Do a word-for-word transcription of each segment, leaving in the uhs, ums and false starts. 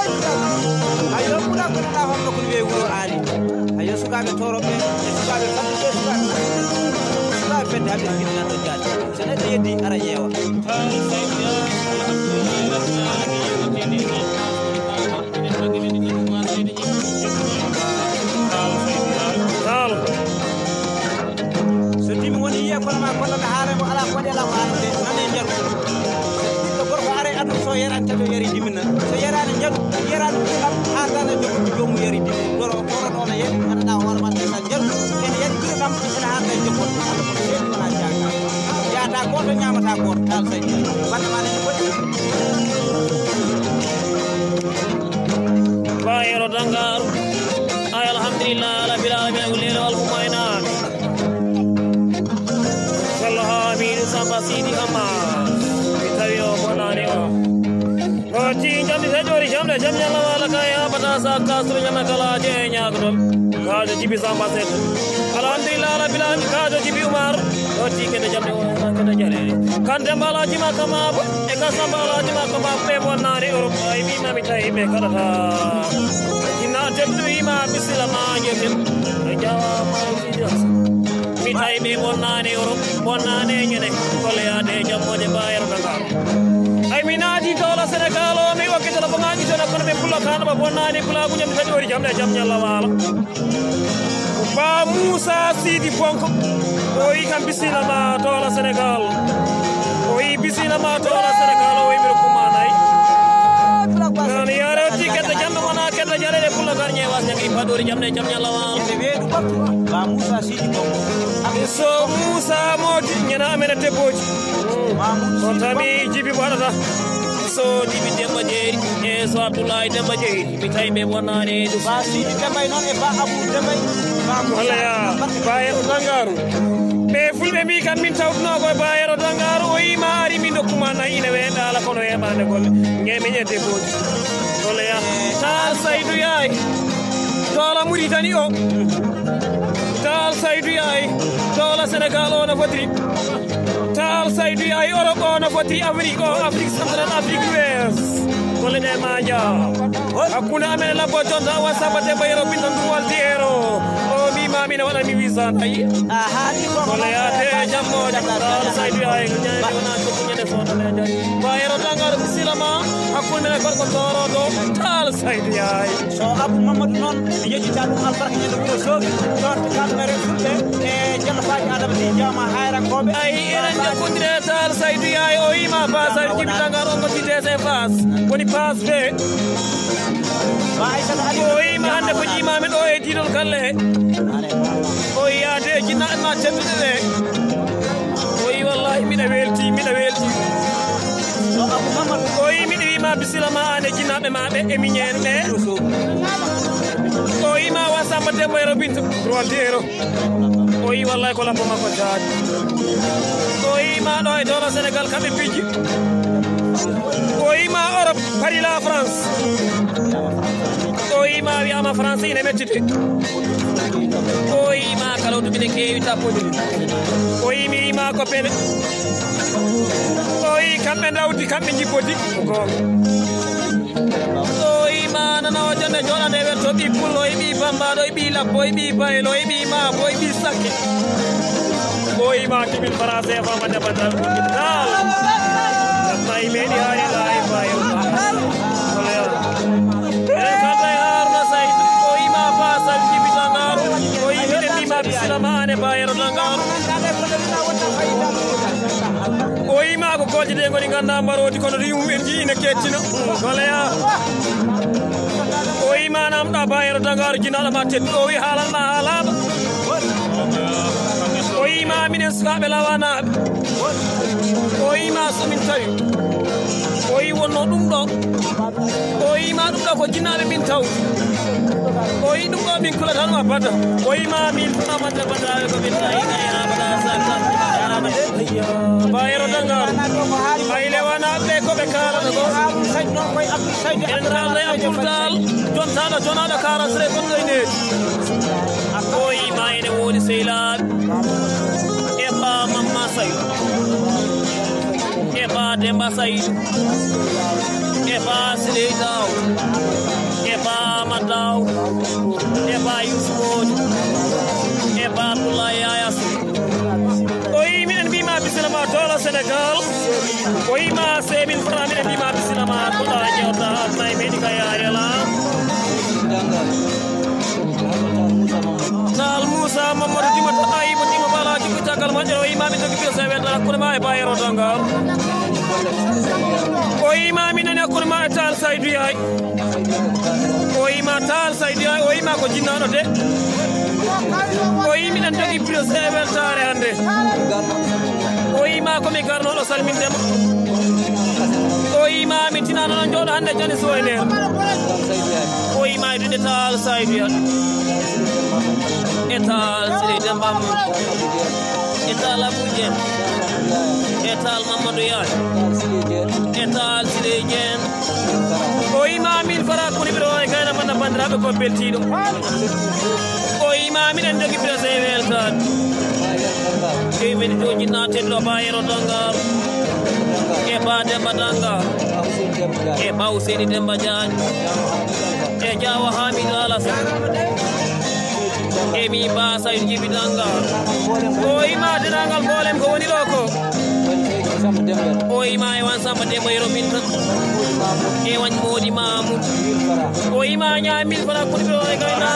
Ayo, kuna kuna na hono kun be wuro ali. Ayo, suka be toro be, suka be fatu be, suka be fedde habbe kinna do jati. So neɗɗo yeddi, ara ƴeewa. Taal. So dimi woni yiye kono ma kono na haare mo ala ko waɗi ala ko haare de nane njaru. Ɓiɗɗo gorko are aduna so yeran tato yari dimina. So yerani njaru, yerani ɗum ha dana jogo jomu yari dimu. Goro goro ɗo na yari ana da hoore ma tan njaru. En yari ɗum kam ene ha da jogo. Yata goto ñamata goto tal sai. Bande ma ne ko. Bayero dangaru. Ay alhamdulillah ala bila ala bila ulelo alhumayna. Wallahi amin samba sidi amma. Tawi o bonani o. Roti jamdi hedori jamde jam yalla wala kay abata sa kasru jana kala je nyaagdol. Kajo jibi samba set. Alhamdulillah ala bila kajo jibi umar. Roti kede jamde o kede jare. Kan dembala jima kama e ka samba ala jima kama pe bonani Europe ay bi mami tay be kadata. Ina teddu ima bisila ma jetin. Jawa ma mi tawi ɓe bonnani Europe bonnani e ñene koleyaade e jammoje mbayero dakar ay mi naati dowla sénégal o mi okkitala ko ngaji tona kono ɓe pulla kano ɓa bonnani pulaguñam mi tawi ori jamde e jam ñalla waala ba moussa sidi bonko o yi kam bisinama dowla sénégal o yi bisinama dowla sénégal o yi miro kumanayi an yare o ti kedde jamɓe wona kedde jarede pulla gar ñewas ñagi paɗori jamde e jam ñalla waala Ba Moussa Sidi Bongo. So Moussa Modi ñana amene debboji. Ba Moussa on tami jibi waɗata so jibi demba jeeri e so abdoulaye demba jeeri mi tawi ɓe wonani ɗum Ba Sidi Dembay noon e Ba Abou Dembay. Ba Moussa walla ya Ba Yero Dangaru ɓe fulɓe mbi kam min tawtuno koye Ba Yero Dangaru o yima ari min dokkuma nayi ina weeɓe ala kono weeɓande golle ñemeñe debboji golle ya tal saydu yaay Taala Muritani o. Taal Saydu Yaay. Taala Sénégal o no fotiri. Taal Saydu Yaay Europe o no fotiri Afrique o Afrique Central Afrique Ouest. Golle ɗe maja. Hakkunde amen e labbo jonta wasa bate bayro binta ndu walti ero. O mi mamina wala mi visa nayi. Golle ya te jammo taal Saydu Yaay. Ñande wona ko ñande foto le jari. Bayro dangar silama hakkunde men gorko torodo taal Saydu Yaay. So Abou Mamadou noon mi yejjita ɗum albarka ñande wuro sooki ɗon kamɓere fulɓe e jallafaaji adama ɗi jama hayrankooɓe ay enen jokkondire taal Saydu Yaay o yima basal jibitangal on ko titese fas woni pas be o yima hannde ko jimamen ɗo e diɗol galle he o yiyade jinnaɓe ma tedduɓe ɓe o yi wallahi miɗa welti miɗa welti o yi miɗo wima bisilama ane jinnaɓe ma ɓe e miñen ɓe o yima wasamba dembo e robinto droit de ero o yi wallay ko labbo makko jaadi o yima ɗo e dowla sénégal kamɓe piji o yima europe paris la france o yima wiyama français ine mettite o yima kala o dugine keewi tappodiri o yimi yima ko pele o yi kamɓe dawdi kamɓe jippodi ko goonga o yima nana o jande joɗande wen to ɓi pullo e ɓi bambaɗo e ɓi labbo e ɓi baylo e ɓi mabo e ɓi sakke o yima timin français fama deɓantal ɗum tal may meɗi hari layi bayo kalday harna saydu o yima basal jibitangaru o yimine mbima bisilama ane bayero nangaru o yima ko golde de goni ganda mbarodi kono rimu en ji ina kettino goleya o yima namɗa bayero dangaru jinaɗo ma tedduɗo o wi haalan ma haalama o yima minen sukaɓe lawanaɓe o yima somin tawi o yi wonno ɗum ɗo o yima Ɗum ɗo ko jinnaaɓe min tawti. O yi ɗum ɗo min kulata ɗum abada. O yi ma min fota bande bandaaɓe ko min tawi ka yara bada saka. Ba yero dangal. Ay lewana ɓe ko ɓe kaalata ko. En kaalda e Abdoul Tall, jontaaɗo, jonaaɗo quarante-trois gonɗo e needi. O yi ma ene woodi seylaaɓe. E ba Mamma Saydu. E ba Demba Saydu. E ba Siley Daw. E ba Ahmad Daw. E ba Yusuf Modi. E ba Abdoulaye Yaya Sow. O yi minen mbima bisimilla ma toola Sénégal. O yi ma se min fota minen mbima bisimilla ma toola jewta aduna e meɗi ka yayela. Taal Moussa Mamadou Dima Tata Ibo Dima Bala Jikko Caggal Moƴƴere o yi ma min jogi bisimilla ma e ba yero dangal. O yi ma min nani hakkunde ma e Taal Saydu Yaay. O yi ma Taal Saydu Yaay, o yi ma ko jinnaaɗo de. O yi miɗen jogii plus e weltaare hannde. O yi ma ko mi garnooɗo salminde ma. O yi ma mi tinaano noon jooɗo hannde jani so e nder. O yi ma e duɗe Taal Saydu Yaay. E Taal Sirey Demba Amadou. E Taal Abou Dieng. E Taal Mamadou Yaay. E Taal Sirey Dieng. O yi ma min fara kuni ɓiɗo wawi gayna manna bandiraɓe ko beltiɗo. O yi ma min en jogi prese e weltade. Eyi min jojinna tedduɗo ba yero dangar. E ba Demba Danga. E ba Ouseni Demba Diagne. E Diawa Hamidou Alassane. E mi ba Saydu Jibi Danga. O yi ma denangal mboolem ko woni ɗo ko. O yi ma e wan Samba Demba Yero min tan. E wan Modi Mamoud. O yi ma ñaami min fara kuɗi ɗo e gayna.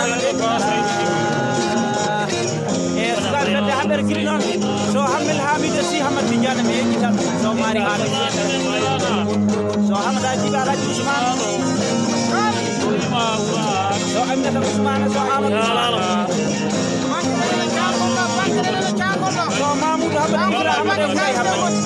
E sukaɓe fedde Hamɓere Giri noon, so Hammel Hamidou Sy Hamad Tidiane mi yejjitan, so Mari Hamidou, so Hamada Jibi Alhaji Ousmane, so Aminata Ousmane, so Amadou Ousmane, so Mamoudou Hamad Ousmane Hamad Ousmane.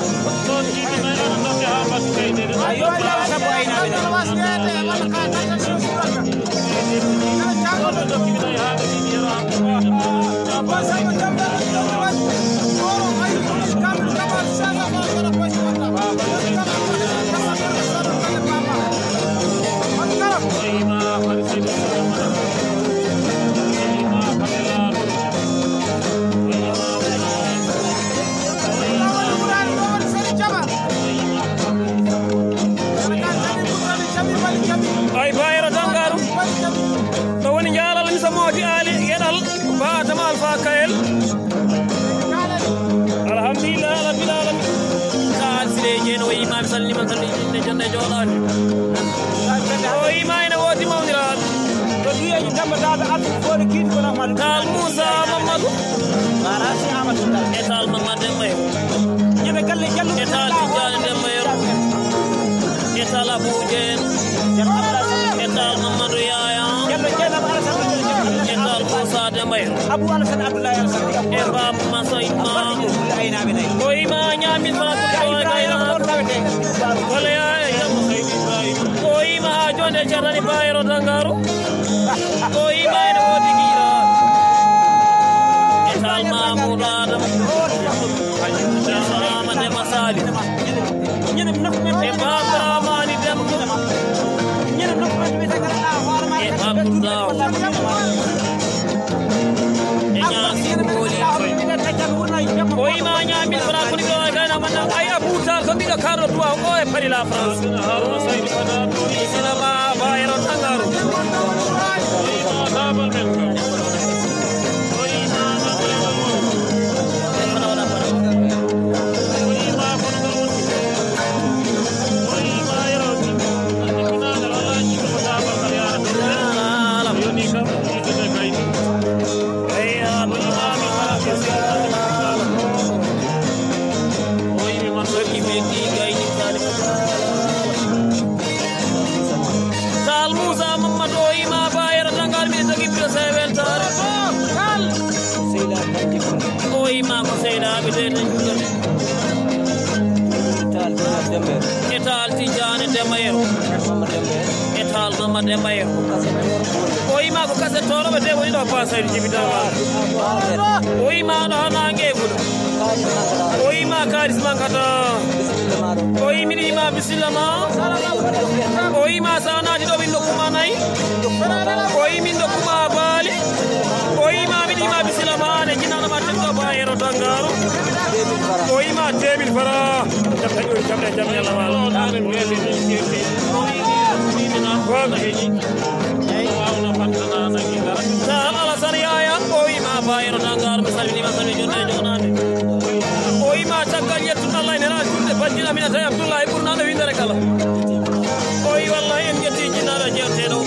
Ay bayra dangaru. Ɗo woni jaalal mi so moodi aali geɗal. Ba Adama Alfa Kayel. Alhamdulillah, alhamdulillah, alhamdulillah. Taal Siré Dieng o yima mi salnima salninde jonde jooɗaani. O yima ene woodi mawniraaɗo. To duyeeji Demba Daado Abdou Fori Kiidi kono Ahmadu. Taal Moussa Mamadou. Barasi Amadou Ndar. E Taal Mamadou Demba Yero. Ñebe galle jallu. E Taal Tijjaani Demba Yero. E Taal Abou Dieng. E Taal Mamadou Yaya. Jallo Jeynaba Alassane. E Taal Moussa Demba Yero. Abou Alassane Abdoulaye Alassane. E Baba Massa Imam. Abdou Abdoulaye Nabi Nay. O yima ñaami Fatou Ibrahima ko ɗon tawete. Wala ya, ya. O yima ha jonde carani Bayero Dangaru. O yima ene woodi gira. E Taal Mamoudou Adam. E Sohama Demba Sali. E Baba Ramani Demba. E Abdou Daw. E Niang Sy Boly. O yima Niang Mille Francs ko ɗiɗo e gayna man nan. Ay Abou Tall ko ɓiɗo Carlo Duwa o e Paris la France. Isina ma Bayero Tangaru. Taal Moussa Mamadou o yima Bayero Tangaru mi tagi biro se weltare. O yima ko Seyda mi de tan. E Taal Tijjani Demba Yero. E Taal Mate Mbaye. O yima ko kaset toro ɓe te woni ɗo pasaydi jibitama. O yima ɗo ha nange fuɗo. O yima kalis mankata. O yimi ɗi ma bisimilla ma. O yima sa nati ɗo min ɗo kuma nayi. O yimi ɗo kuma baali. O yima mi ɗi ma bisimilla ma ne jinano ma tento ba yero tangaru. O yima deux mille fara. Jam taƴori jam e jam yalla ma. Sahal Alassane Yaya, o wima bayero dangar, mi salminima, salmi jonde e jonaade. O wima caggal yettude Allah e nera julde bajjina Aminata e Abdoulaye ɓurnaɗo windere kala. O wi wallahi en jetti jinnaɗo jewteɗo.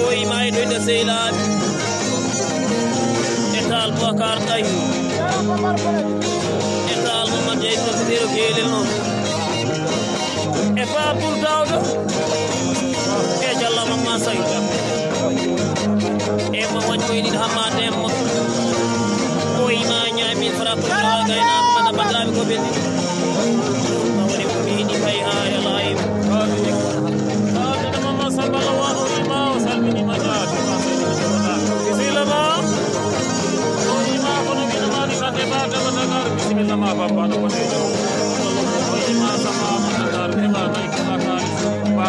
O wima e doyde seylaaɓe. E taal Boubacar Gaye. E taal Mamadou Diaye, ko Zéro Guelel noon. E Ba Abdoul Daouda. E Jalla Mamma Sow. E mo woni ko ini Hamma Demba. Ko ima ñaami frappe ko jawa gayna ko mana bataɓe ko ɓe. Ma woni ko ini kay ha yala ay. Mamma Samba Lawan o ima o salmini ma jaati. Bisimilla ma. O ima ko no wino mani kande ba gaba dagar. Bisimilla ma baba no ko. O ima sama ma dagar. Ba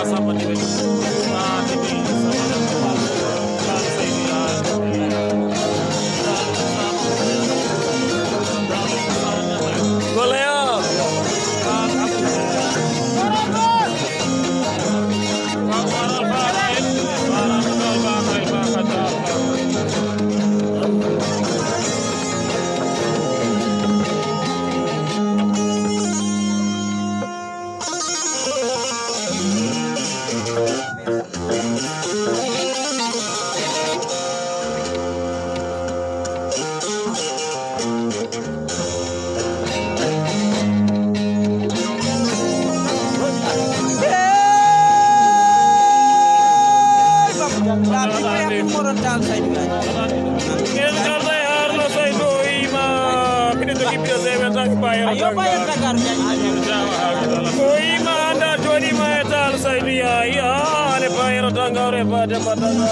Ko ima anda joni ma e tal Saydu Yayi, a, ne bayero Dangar e ba Demba Dangar.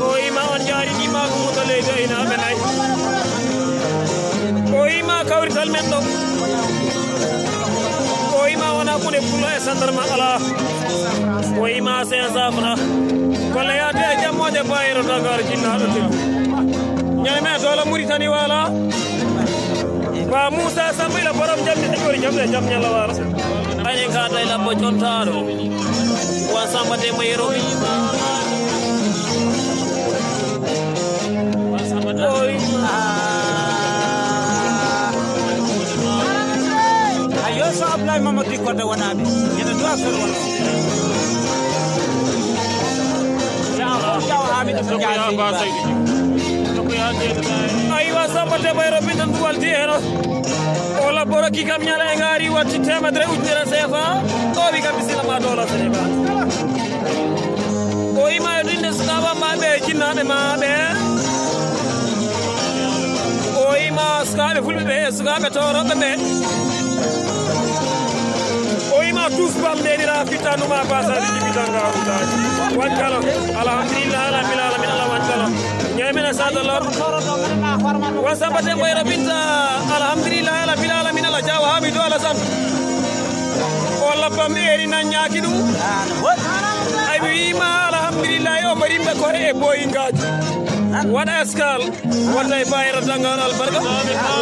Ko ima on jaari ni ma ko muto leydi ina be nay. Ko ima kawrital men ɗo. Ko ima wona kuɗe pula e sandarma ala. Ko ima cinq cents francs. Kono yaade e jammoje bayero Dangar jinnaɗo te. Ñande men dola Muritani wala. Ba Musa Samba ila borom jamdi e ƴori jamde jam ñalla wala. Aynen ka tay labbo jontaɗo. Wa Samba Demba Yero. Wa Samba Demba. Oy. Ayo so Ablaye Mamadou Kodda wonaɓe. Ñande duwa fer wono. Jaw Hamidou Diagne. Aywa Samba Demba Yero binta duwal di heno. O labboro ki kam ñala e ngaari watti temedere ujunere C F A. O wi kam bisimilla ma dola Sénégal. O ima e ɗum ne sukaaɓe maɓe e jinnaaɓe maɓe. O ima sukaaɓe fulɓe ɓe e sukaaɓe toroɓe ɓe. O ima tous bam ndenira fittanuma pasade jibitanga. Wan kala. Alhamdulillah ala bilala min ala wan kala. Ñemena sadalor. Wa Samba Demba Yero binta. Alhamdulillah ala bilala min ala jawa hamidu ala sam. O labbam eri nan ñaaki ɗum. Ay mi wiima alhamdulillah o mbarimɓe kore e boyingaji. Waɗa escale. Waɗa e bayra dangal albarka.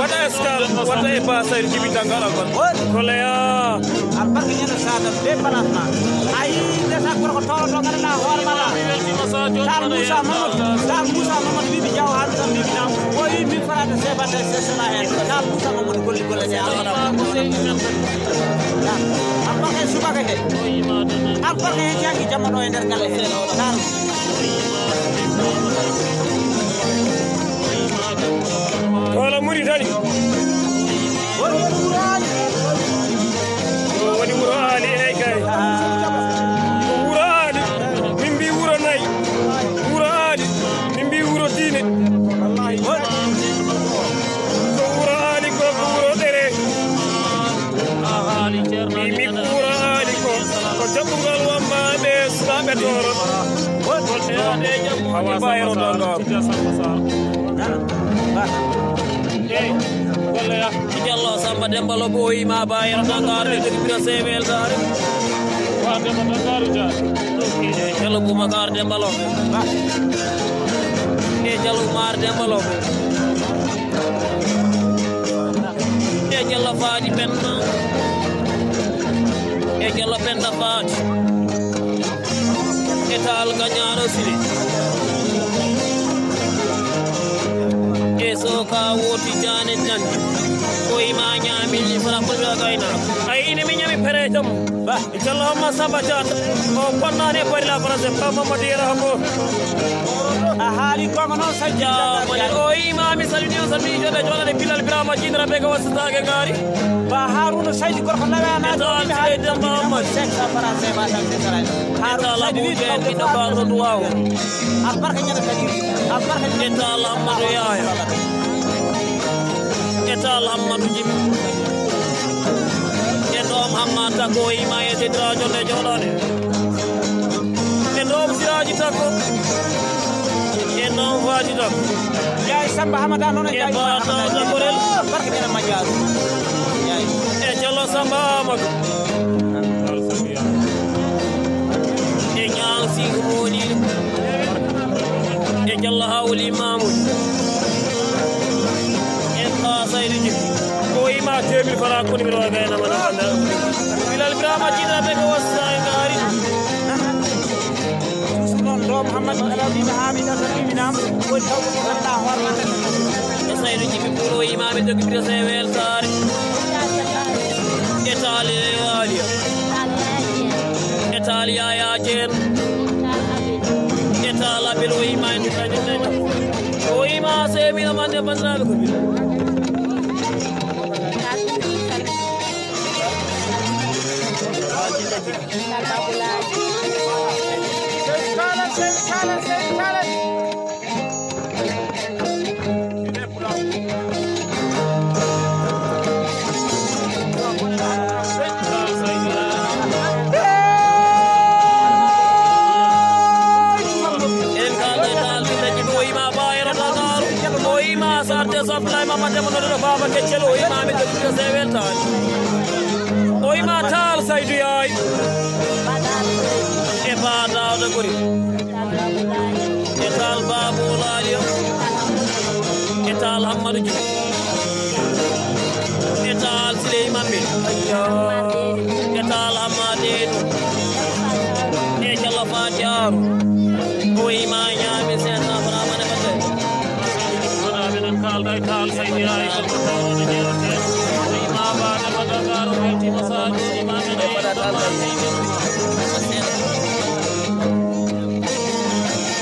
Waɗa escale. Waɗa e basayr jibi dangal albarka. Koleya. Albarka ñande sadam be balatma. Ay ndesa gorko toro to ganduɗa hoore mala. Sal Moussa Mamadou, Sal Moussa Mamadou wiɓe jaw han tan wiɓe nam. O wi min farata sebata sesla hen. Sal Moussa Mamadou golli golle ne albarka. Albarka e subaka he. Albarka he jangi jamma ɗo e nder galle he. Sal. Wala Muritani. Woni wuro Ali e kay. Wuro Ali. Min mbi wuro nayi. Wuro Ali. Min mbi wuro diine. Ko wuro Ali ko ko wuro ɗere. Mimi ko wuro Ali ko. Ko jaɓɓungal wamma ɓe Ɓe tooro. Wonde ande jam. Hawa Bayro Samba Sarr. Dondo. Tijja Samba Sarr. Eyi, golle ya. Jallo Samba Demba Lobo, o yima Bayro Dakar, ɓe jogi biro C V L Dakar. Wa Demba Dakar, ja. E Jallo Boubacar Demba Lobo. E Jallo Umar Demba Lobo. E Jallo Fadi Penda. E Jallo Penda Fadi. E Taal Gañaano Sili. E Soka Woti Jane Jande. Ko ima ñaami li fara ko be gayna. Ay, ini mi ñaami pere jam. Ba. Jallo Amma Samba Diatta. O konnane bari la France, ba Mamadou Yera Hambo. A haali gonga noon, Sadio. Ya, moni o imami salmini on, salmini joɗe joɗe Bilal Birama Jindira be ko wasataake ngaari. Ba Haruna Saidi gorko nawe ana. Eto ɗo ɗiɓe haali Alfayda Muhammad. Cinq cents francs C F A tan, cinq cents francs. Haruna Eto Saidi Abu wi Jain, ko ɓiɗɗo Haruna Farouk Duwaw. Albarka ñande kadi. Albarka ñande. Eto Amadou Yaya. Eto Amadou Jim. Eto Muhammad Tako ima e tetra jonde joɗone. E ɗoom Siraaji Takko. E ɗoom Faaji Takko. Yaay Samba Hamada noon e Yaay Ba Samba Hamada. Tawta Gorel. Barke ɓe na majjaaru. Yaay. E Jallo Samba Amadou. E Ñaaw Sing Moodi. E Jallo Hawli Mamoudou. E Ba Saydu Jibi. Ko ima deux mille fara ko numéro o gayna mana mana. Bilal Birama Jina be ko wasa e gari. Ɗum noon ɗo Mouhamadou Alawdi Hamid Assane Minam woni taw ko ganduɗa hoore mum. E Saydu Jibi Bulo imami dogi bita se weltare. E taali Aliya. E taali Yaya Jeen. E taala Bilo imami dogi bita se. O ima se mina mande bandiraɓe ko Bilo. Eɗen kalda e taalɓe dañi ɗo ima Bayero Dakar, o ima Sarde Soblay Mama Demo Noɗo Baba Keccel, o ima Amin Debbo Sewel Tall. O ima Tall Saydu Yaay. E Ba Daouda Gori. E Tall Babou Ladio. E Tall Hammadou Diouf. E Tall Siley Mambe. Ayyo. E Tall Hammadou. E Jalla Fatiaru. O ima ñaami sen Abrahama ne Bate. Wona minen kalda e Tall Saydi Yaay ko ko tawno jeewte. O ima baade ma Dakar, o weltima sa jooni ma men e Dakar.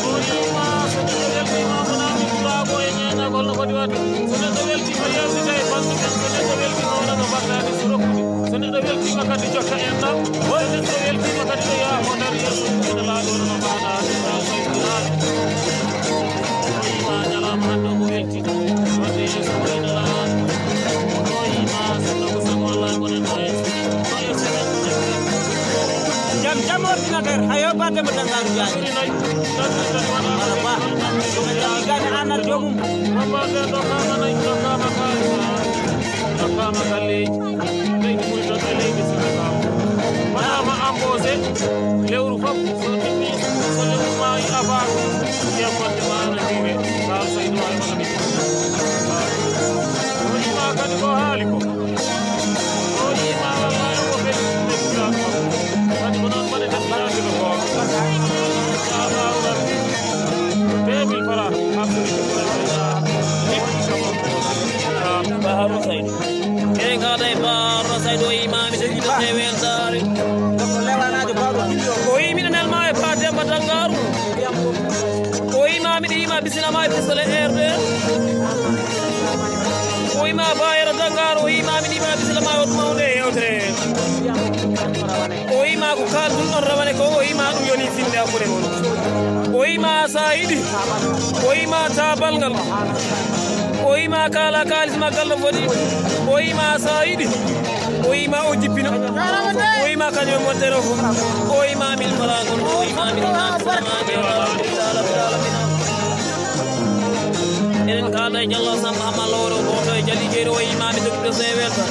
O ima so neɗɗo weltima wona mi ɓuraago e ñeenagol no foti waɗde. So neɗɗo weltima yewtida e banndum en, so neɗɗo weltima wona no mbaɗɗani so rokkude. So neɗɗo weltima kadi jokka en ɗam. So neɗɗo weltima kadi ɗo yaha o dari yeeso ɗum ene laaɓi wona no mbaɗa ɗum ɗo soytiraade. O ima ñalawma hannde omo welti. Wadde yeeso o ene laaɓi. O ima sinno ko sago Allah ko nen ɗo yeeso. Ɗo yeeso nen. Jam jam ordinateur hayo badde mo Dakar Diagne. Wala ba. Ɗum en ɗaɓɓi gane anar jomum. Mamba ɓe dokkama nayi, dokkama kaalis, dokkama galleeji. Leydi Mauritanie e leydi Senegal. Waɗama embauché lewru fof, so ɗiɗɗi, so lewru maayi abaɗum, ƴeew fodde ma ana juure, Tall Saydu Maay wona mi. Woni ma kadi ko haali ko. O yima wallahi ko ɓe ɓe kadi ko noon mbaɗeten ko. Inchallahu Rabbi. Deux mille francs. Baharu Saydu. Eɗen kaala e Baharu Saydu o imami jogiiɗo e weltaare. O imina nelma e Pa Demba Danngaru. O imami ɗi ima bisinama e pistole R D. O ima Bayero Danngaru, o imami ɗi ima bisinama e oto mawde e yewtere. O ima ko kaldun ɗon rawane ko, o ima ɗum yoni finde hakkunde mon. O ima sa yiɗi, o ima tabalngal, o ima kala kalis maggal no foti, o ima sa yiɗi, O wiima o jippino. O wiima kañum e montere o fof. O wiima min fala ngol. O wiima min imam Suleyman. Enen kaalda e Jallo Samba Hamma Lowre o gooto e Jali Jeeri o wiima mi dogito sewel tan.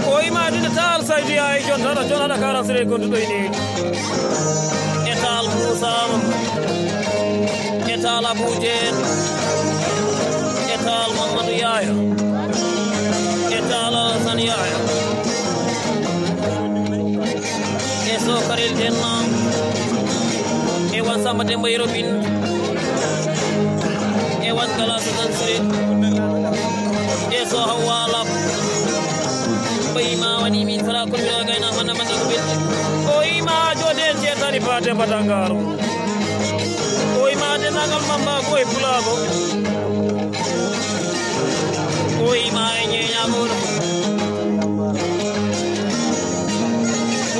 O wiima dina taal Saydu Yaay jontaɗo jontaɗo karasire gonduɗo e neeji. E taal Muusa Mamadu. E taal Abuu Jeen. E taal Mamadu Yaaya. E taal Alasan Yaaya. E Sokarel Denma. E wan Samba Demba Yero Bin. E wan Gala Satan Sire. E so Hawwa Lab. Ko ima wani min fara ko mi roga ina manna manna ko belti. O ima jode cetani pate batangaro. O ima de nagal mamba ko e pulago. O ima e nyenya mo.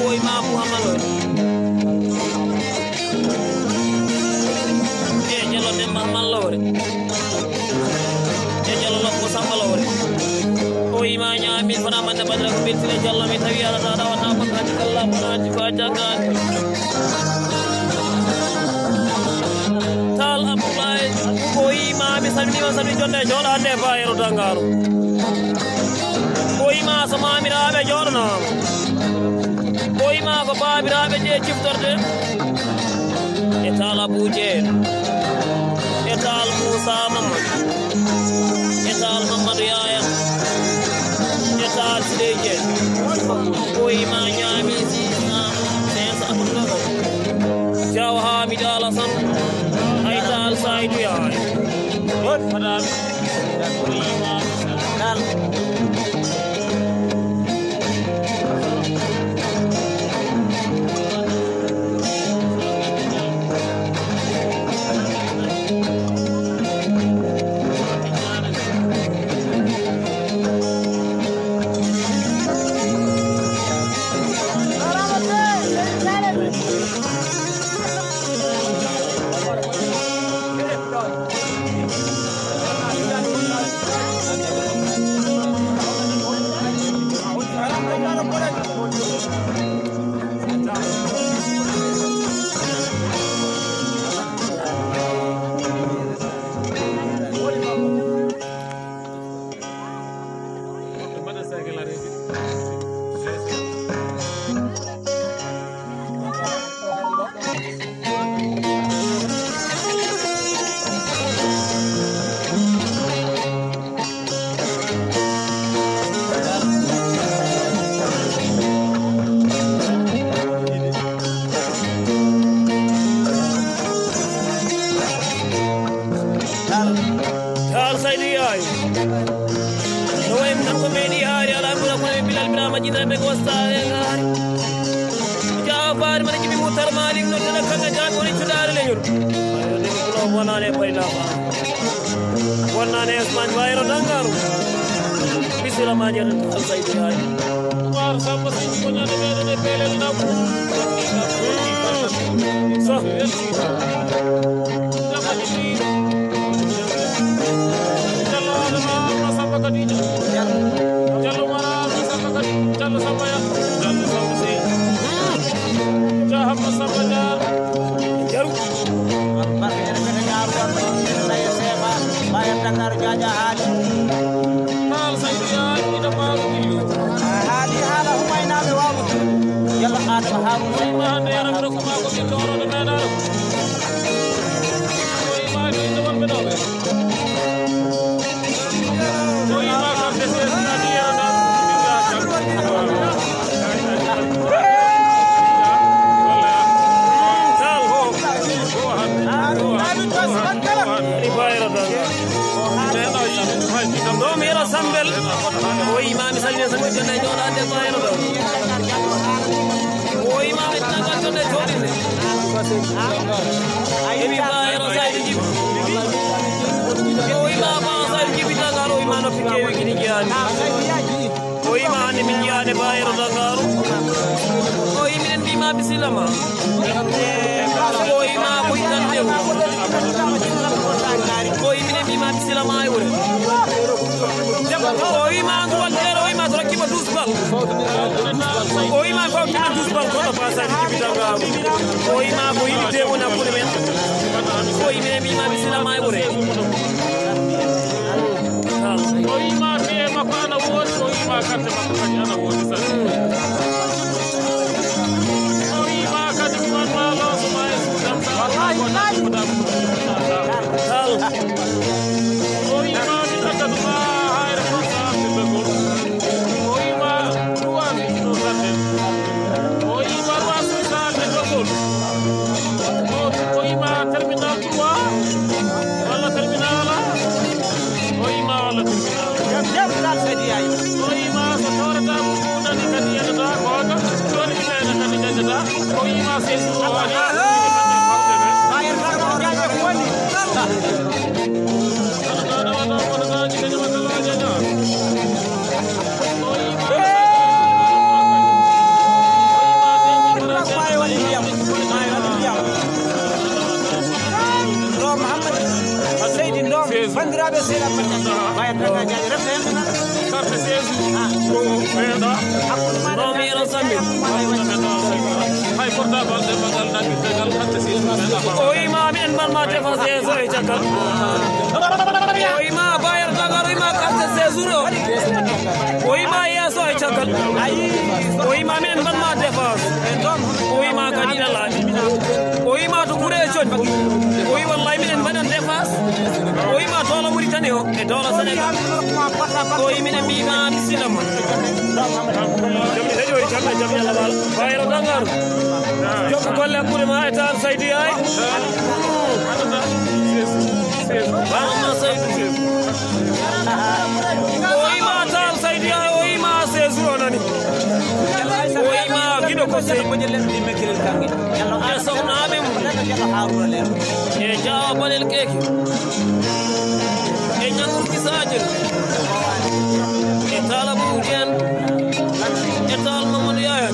O ima Muhammad. E Jallo Demba Mallowre. E Jallo Loppo Samba Lowre. O ima ñaami fana mande badra ko beltine Jallo mi tawi ala ta dawa na ko kadi kala fana ci ko jangani. Tal Abdoulaye o ima mi salmini ma salmi jonde jola de fa ero dangaro. O ima so mamiraɓe joɗono. O ima ko babiraɓe je ciftorde. E taal Abuu Jeen. E taal Muusa Mamadu. E taal Mamadu Yaaya. E taal Sile Jeen. O ima ñaami six cents, cinq cents. Jaw Hamidou Alassane. Ay taal Saydu Yaaya. Hot fadaɓe. Taal Saydu Yaay. No wayi mi tan ko meeɗi haari alaa ɓura kono e Bilal Birama Jindaɓe ko wastaare ngaari. Jaa faari mana jibi mutar maalik no tana kanga jaaɓi woni cuɗaare leñol. Ayo de ko wonane pay la fa. Wonane Espagne bayro dangaru. Bisila ma jere Taal Saydu Yaay. War samba sini ko ñande meɗen e pelel nabu. So. Jallo Adama Samba Kadija. Jallo Mara Samba Kadija. Jallo Samba Ya. Jallo Samba Sey. Jaham Samba Dia. Jaru. Barke en fete ñaaru wan. Naye Seba. Bayam Dakar Jaja Hadi. Taal Saydu Yaay ina baaru. Hadi hala humaynaɓe wawu. Jallo Adama Haruna. Hande yaram rokuma ko ɓe toro de meɗa. Ɗo mi yero Sambel, o imami salmina Sambel jonde jooɗaade ma yero ɗo. O imami tangal jonde jooɗinde. Emi ba yero Saydu Jibi. O ima ba Saydu Jibi tangal o ima noppi kewi gini jiyani. O ima hande min jiyade ba yero Dagaru. O iminen mbima bisilama. O ima ko itan dew. O iminen mbima bisilama e wure. O wiima nduwal jeere, o wiima to rakkima douze bal. O wiima fawtima douze bal, kono pasani jibitanga. O wiima ko yiɗi de wona hakkunde men. O wiima mi ma bisila may bore. O wiima be makko ana woodi, o wiima karte makko kadi ana woodi sani. O wiima kadi mi wanma looso ma e suudam sa. Wallahi, wallahi. O wiima mi taggatuma hayre ko sa mi begol. O wiima trois mille ɗo gande. O wiima trois mille sa mi begol. O wiima terminal trois walla terminal. O wiima walla terminal. Jam jam tan sedi ay. O wiima so tawrata ko ɗuɗani kadi yedata goto. Joni mi leyna kadi jañata. O wiima sesi o waɗi. Ɗo Mouhammad Seydi Ndom, banndiraaɓe Seydi Ahmad Tidiane, Bayat Daga Diagne, refta heen. Carte seize ko meeɗa. Hakkunde maaɗa. Non, mi yero sammi. Hay portable de magal dagirtagal carte seize meeɗa. O wiima minen mbaɗma défense e so e caggal. O wiima Bayar Daga, o wiima carte seize o. O wiima yeeso e caggal. O wiima minen mbaɗma défense. O wiima kadi ina laaɓi. O wiima to gure e conni. O wi wallahi minen mbaɗan défense. O wiima doolo Mauritanie o e doolo Sénégal. O wi minen mbima bisimilla ma. Jam ni heƴori jam e jam yalla wala. Bayro Dangar. Jokku golle hakkunde ma e Tall Seydi ay. Bama Seydi. O wiima Tall Seydi ay, o wiima seize o nani. O wiima giɗo ko Seydi. E sohnaaɓe mum. E Jaawa Balel Keeke. E Ñangur Kisaaje. E Tall Abou Dieng. E Tall Mamadou Yaya.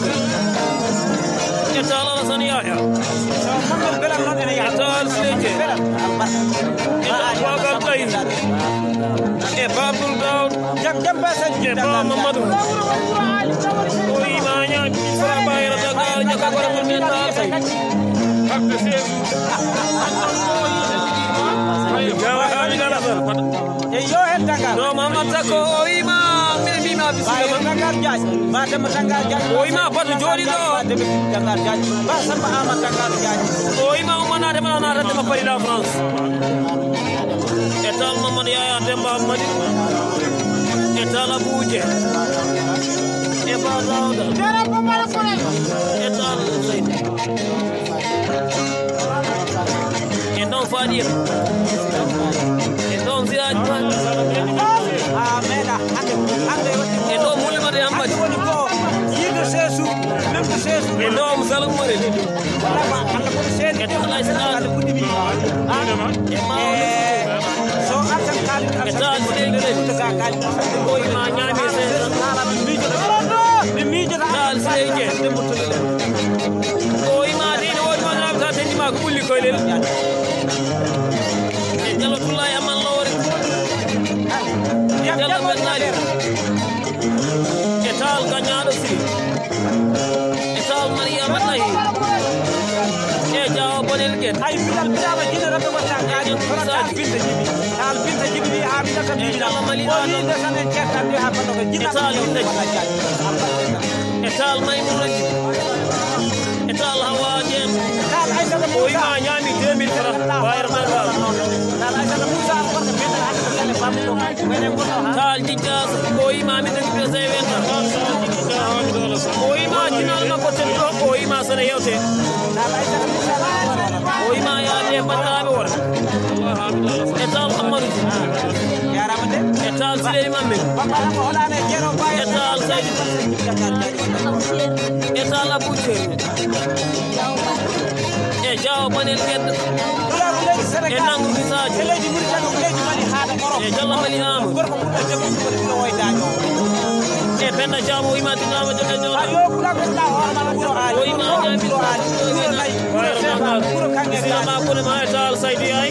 E Tall Alassane Yaya. E Tall Sile Dieng. E Tall Bagal Tayi. E Babul Daoud. Jam, jam, ba Sadio. E Ba Mamadou. O wiima ñaami Sara Bayra Dakar, ñaka gora ko men Tall Seydi. Jawa Amina Alassane. E yo hen Dakar. No, Mamadou Sakho, o wiima, mi wiima bisimilla. Bayra Dakar Diagne. Ma Demba Dakar Diagne. O wiima Batu jooɗi ɗo. Ma Demba Dakar Diagne. Ba Samba Amadou Dakar Diagne. O wiima Oumar Nate, Mala Nate, Demba Paris, la France. E Tall Mamadou Yaya Demba Madi. E Tall Abou Dieng. E Ba Daouda. E Tall Seydi. E ɗon Fadil. E ɗon Siraji Ba. E ɗon Moulimata Hammadi. E ɗon Salam Mourid. E Tall Aïssa Tall. E Tall Seydi. O wiima ñaami Seydi. Tall Seydi. O wiima de ina woodi wonanaɓe sa tendi ma ko ɓulli koylel. E Jallo Tullaye Aman Lowre. E Jallo Bennali. E Tall Gañaaɗo Siri. E Tall Mariama Tahi. E Jaawo Bonel Guet. Ay bilal bilama jina rabbe wata gaani. Tall Binta Jibi. Tall Binta Jibi ni ha mi nata mi. E Jallo Mali Adam. E Tall Binta Jibi. E Tall Maimouna Jibi. E Tall Hawa Dieng. O wiima ñaami deux mille francs. Bayro Dakar. Tall Jijjaas, o wiima mi dañi P C wenta. O wiima jinal makko tedduɗo, o wiima sene yewte. O wiima yaade e bandiraɓe wora. E Tall Amadou. E Tall Siley Mammen. E Tall Seydi. E Tall Abou Thierno. E Jaawo Banel Geddo. E Nangu Bisaajo. E Jallo Mali Amadou. E Penda Jaawo Imati Dama Jokalante. O ima ñaami. Bismillah ma kono ma e Tall Seydi ay.